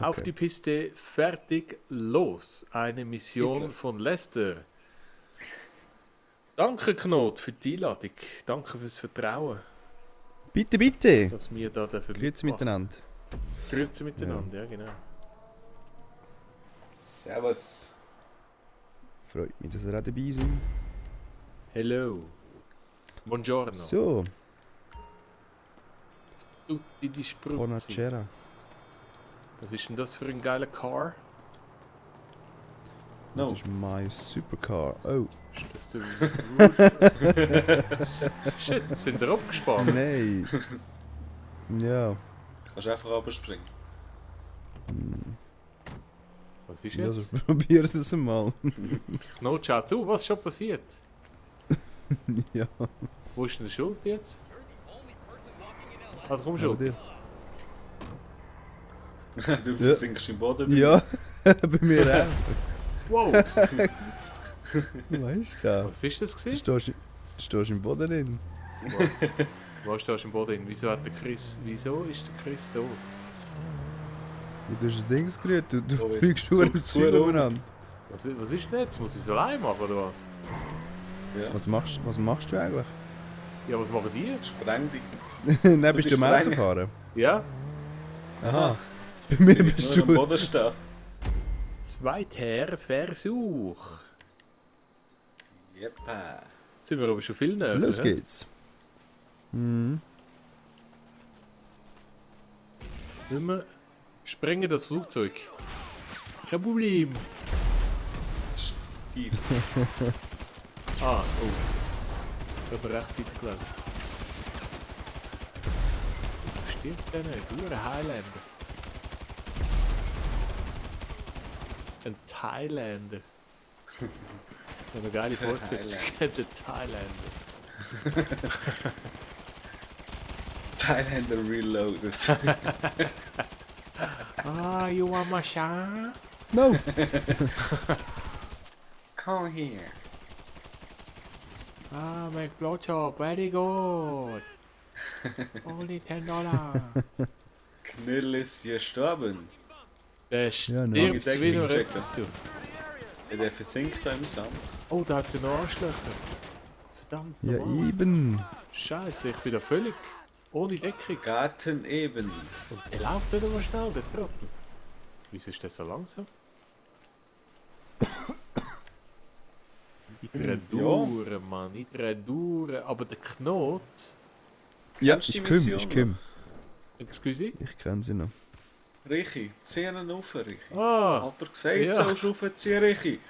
Auf die Piste, fertig, los. Eine Mission von Lester. Danke, Knot, für die Einladung. Danke fürs Vertrauen, Bitte, bitte. dass wir da dafür Grüezi miteinander. Grüezi miteinander, ja genau. Servus. Freut mich, dass ihr auch dabei sind. Hello. Buongiorno. So, Tutti di Spruzzi. Buonasera. Was ist denn das für ein geiler Car? Das No. ist mein Supercar. Oh, Ist das der... Shit, sind wir abgespart? nein. Ja, Kannst einfach runterspringen. Was ist ja, jetzt? so probier das mal. Knot, schau zu, was ist schon passiert? Ja, Wo ist denn der Schuld jetzt? Also komm aber schon. dir. Du versinkst im Boden. Ja, bei mir auch. Wow, Weißt du, was ist das du gewesen? stehst im Boden drin. Wo stehst du im Boden? Wieso ist der Chris tot? Du hast das Ding gerührt, du Oh, jetzt fliegst nur im zuckt's Zeug rum. umeinander. Was ist denn jetzt? Muss ich es allein machen oder was? Ja. Was machst du eigentlich? Ja, was machen die? Spreng dich. Nein, bist du bist am Auto rein. fahren? Ja? Aha. Bei mir bist Nur am du... Boden stehen. Zweiter Versuch. Jeppa. Jetzt sind wir aber schon viel näher. Los hä? geht's. Mhm. Wir sprengen das Flugzeug. Kein Problem. Stil. Ah, oh. Ich habe rechtzeitig gelesen. Das stimmt ja nicht. Du ein Highlander. Ein Thailänder. Eine geile Fortsetzung. Der Thailänder. Thailander Reloaded. Ah, you want my shot? No! Come here. Ah, make blowjob. Very good. Only $10. Knüll ist gestorben. Der Ja, no. stirbt wie nur Check etwas, das. du. Der versinkt da im Sand. Oh, da hat sie noch Arschlöcher. Verdammt Ja, nochmal. eben. Scheiße, ich bin da völlig ohne Deckung. Garten eben. Und der läuft nicht immer schnell, der Trottel. Wieso ist der so langsam? Ich drehe durch, Mann, ich drehe durch. Aber der Knot... Ja, Kennst du die ich komm, Mission ich komm. Excuse? Ich kenn sie noch. Richi, zieh ihn rauf, Richi. Ah, Hat er gesagt, Ja. sollst du raufziehen, Richi?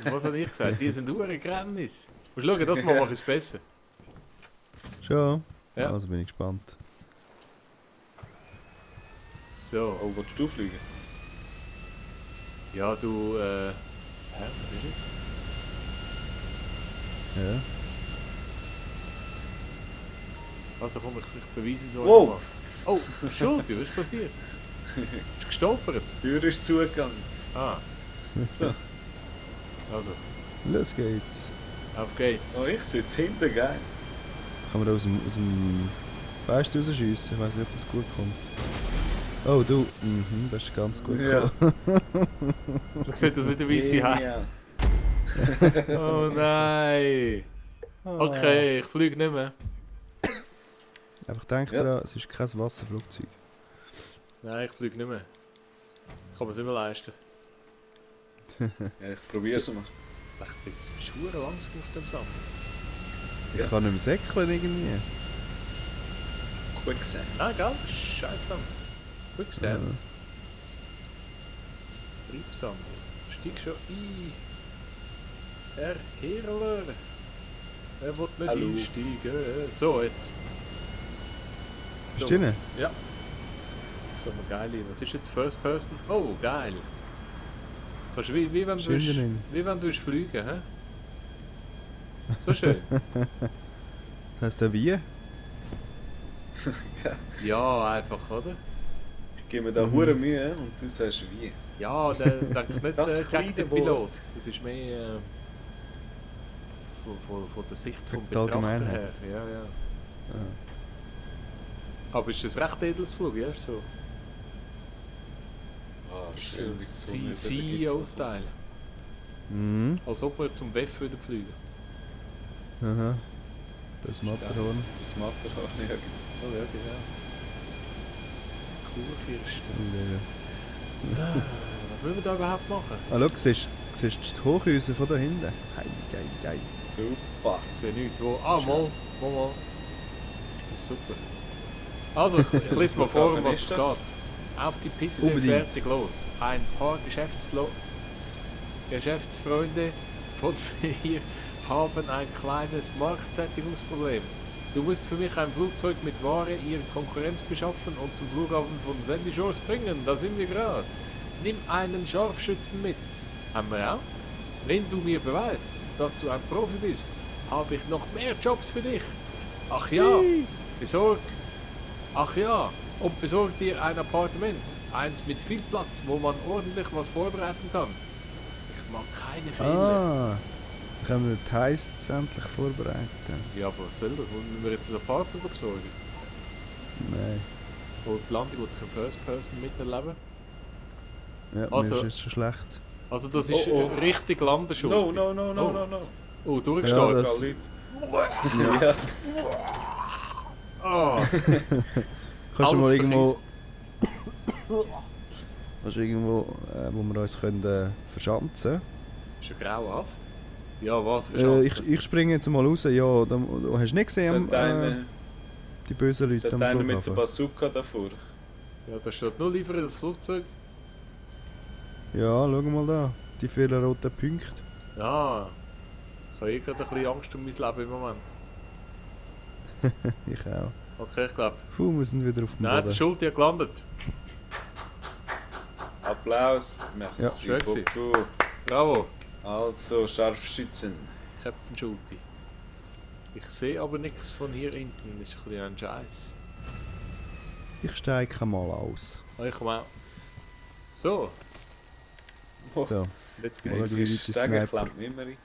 was habe ich gesagt? Die sind hure Grennis. Musst schauen, das Mal mache ich es besser. Schon? Ja. Also bin ich gespannt. So, Oh, willst du fliegen? ja du, hä, was ist jetzt? Ja. Also komm, ich beweise es euch Wow. mal. Oh, Schuld, was ist passiert? Bist du gestolpert? Die Tür ist zugegangen. Ah, So. also, Los geht's. auf geht's. Oh, ich sitze hinten, geil. Kann man da aus dem Fenster rausschiessen? Ich weiß nicht, ob das gut kommt. Oh, du. Mhm, das ist ganz gut Ja. gekommen. Du siehst aus wie der weisse Hai. Genial. Oh nein. Okay, ich fliege nicht mehr. Einfach denk Ja. daran, es ist kein Wasserflugzeug. Nein, ich fliege nicht mehr. Ich kann mir es nicht mehr leisten. Ja, ich probier's mal. Ich bin schwer langsam auf dem Sand. Ich Ja. kann nicht mehr säckeln irgendwie. Quicksand. Nein, gell? Scheiße. Quicksand. Ja. Treibsand. Steig schon ein. Herr Herrler. Er will nicht Hallo. einsteigen. So, jetzt. Bist du drin? Ja. So eine geile. Was ist jetzt First Person? Oh, geil. Kannst du wie wenn du Bist du drin? wie wenn du fliegen, hä? So schön. Das heisst ja wie? Ja, einfach, oder? Ich gebe mir da hure Mühe und du sagst wie. Ja, der denkt nicht Das gegen den kleine Pilot. Wort. Das ist mehr von der Sicht vom Die Betrachter Allgemeinheit. her. Ja, ja. Aber ist das recht edles Flug, ja? So. Ständig so nicht CEO-Style. Mhm. Als ob wir zum WEF würden fliegen. Aha. Das Matterhorn. Das Matterhorn, ja. Oh ja, genau. Kurfürsten. Was wollen wir da überhaupt machen? Ah, schau, siehst du die Hochhäuser von da hinten? Hei. Super. Ich sehe nichts. Wo? Ah, mal. Das ist super. Also, ich lese mal vor, um was es Ist geht. das? Auf die Piste Unbedingt. fährt sich los. Ein paar Geschäftsfreunde von mir haben ein kleines Marktsättigungsproblem. Du musst für mich ein Flugzeug mit Ware ihrer Konkurrenz beschaffen und zum Flughafen von Sandy Shores bringen. Da sind wir gerade. Nimm einen Scharfschützen mit. Haben wir auch? Wenn du mir beweist, dass du ein Profi bist, habe ich noch mehr Jobs für dich. Ach ja, besorg dir ein Appartement. Eins mit viel Platz, wo man ordentlich was vorbereiten kann. Ich mag keine Fehler. Ah. Können wir die Heists endlich vorbereiten? Ja, aber was soll das? Wollen wir jetzt ein Apartment besorgen? Nein. Wo die Landung in First Person miterleben? Ja, Also- mir ist es schon schlecht. Also das ist Oh. richtig Landeschuld. No. Oh, durchgestartet. Ja, das- Leute. Ja. Ah, Kannst du mal Alles irgendwo... Kannst du irgendwo, wo wir uns können, verschanzen ist ja grauenhaft. Ja, was für können? Chancen? Ich springe jetzt mal raus. Ja, da, hast du nicht gesehen, Sollte einer, die bösen Leute am sollte einer mit der Flughafen? Bazooka davor. Ja, da steht nur liefern das Flugzeug. Ja, schau mal da. Die vielen roten Punkte. Ja, ich habe gerade ein bisschen Angst um mein Leben im Moment. Ich auch. Okay, ich glaube. Puh, wir sind wieder auf dem Nein, der Boden. Schulti hat gelandet. Applaus. Merci Ja, schön gewesen. beaucoup. Bravo, Also, Scharfschützen. Captain Schulti. Ich sehe aber nichts von hier hinten. Das ist ein bisschen ein Scheiß. Ich steige mal aus. Oh, ich komme auch. So, Oh. So. jetzt Oder gibt Das wie es weit ist ist Stegen, Sniper? klemmt nicht mehr rein.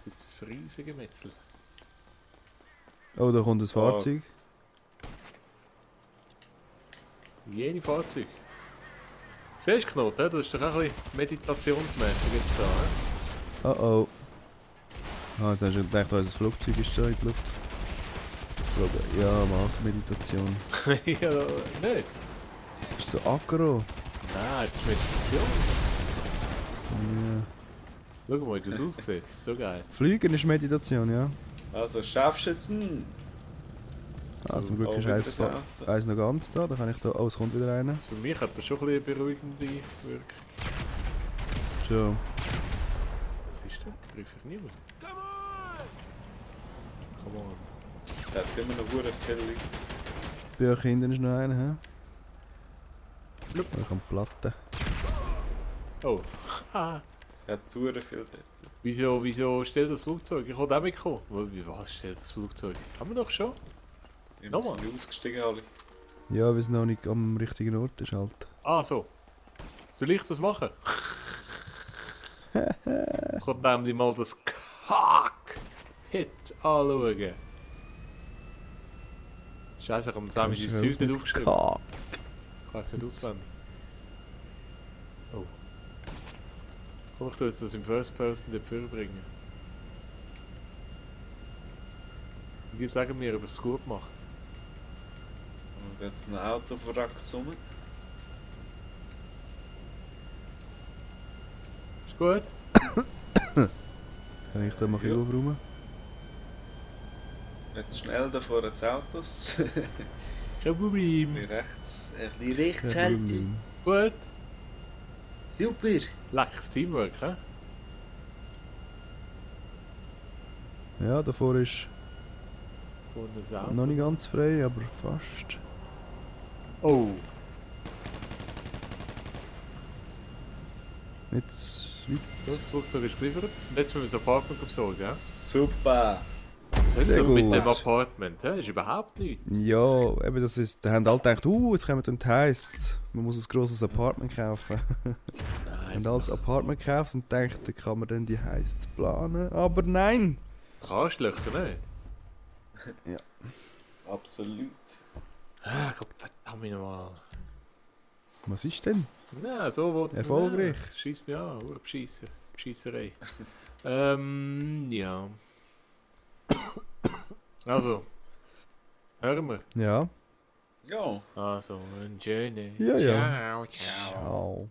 ein riesiges Metzel. Oh, da kommt ein Fahrzeug. Jene Fahrzeug. Siehst du, Knot, das ist doch auch ein bisschen meditationsmäßig jetzt da. Oh. Ah, jetzt hast du gedacht, unser Flugzeug ist schon in die Luft. Ja, Massmeditation. He? Ja, nicht. Das ist so aggro. Nein, das ist Meditation. Ja. Schau mal, wie das aussieht. So geil. Fliegen ist Meditation, ja. Also, Scharfschützen. Ah, zum Glück Oh, ist wieder eins, das Auto. eins noch ganz da. Da kann ich da... Oh, es kommt wieder einer. Also für mich hat das schon ein bisschen eine beruhigende Wirkung. Schon. Was ist denn? Griff ich nicht mehr. Come on. Es hat immer noch hure viel Leute. Bei euch hinten ist noch einer, hä? Blub. Ich kann Platten. Oh. Ah. Es hat hure viel dort. Wieso stellt das Flugzeug? Ich wollte auch mitkommen. Was stellt das Flugzeug? Haben wir doch schon. Wir Nochmal? sind ausgestiegen alle. Ja, weil es noch nicht am richtigen Ort ist halt. Ah, so. Soll ich das machen? Ich wollte nämlich mal das Kack-Hit anschauen. Scheiße, ich habe zusammen Kannst du dieses raus Zeug nicht mit aufgeschrieben. Kack. Ich weiß nicht auswendig. Oh. Komm, ich tue jetzt das im First Person dafür bringen. Und die sagen mir, ob ich es gut mache. Und jetzt ein Auto verrackt zusammen. Ist gut? Kann ich da mal ein Ja. bisschen aufräumen? Jetzt schnell da vor den Autos. Kein Problem. Ein bisschen rechts Kein halten. Problem. Gut. Super. Leckeres Teamwork, hä? Ja, davor ist Vorne das Auto. noch nicht ganz frei, aber fast. Oh. Jetzt weit. So, das Flugzeug ist geliefert. Und jetzt müssen wir das Apartment besorgen, gell? Super. Was soll Sehr das mit gut. dem Apartment? Das ist überhaupt nichts. Ja, eben das ist. Da haben alle gedacht, jetzt kommen dann die Heists. Man muss ein grosses Apartment kaufen. Nein, Und als Apartment gekauft und denkt, da kann man dann die Heists planen. Aber nein! Arschlöcher, nicht? Absolut. Ah, Gott, verdammt nochmal. Was ist denn? Ja, so wird Erfolgreich. Schieß mich an, Bescheisser. Bescheisserei. Ja. Also, hören wir. Ja. Ja. Also, ein schöner. Ja, ja. Ciao, ciao. Ciao.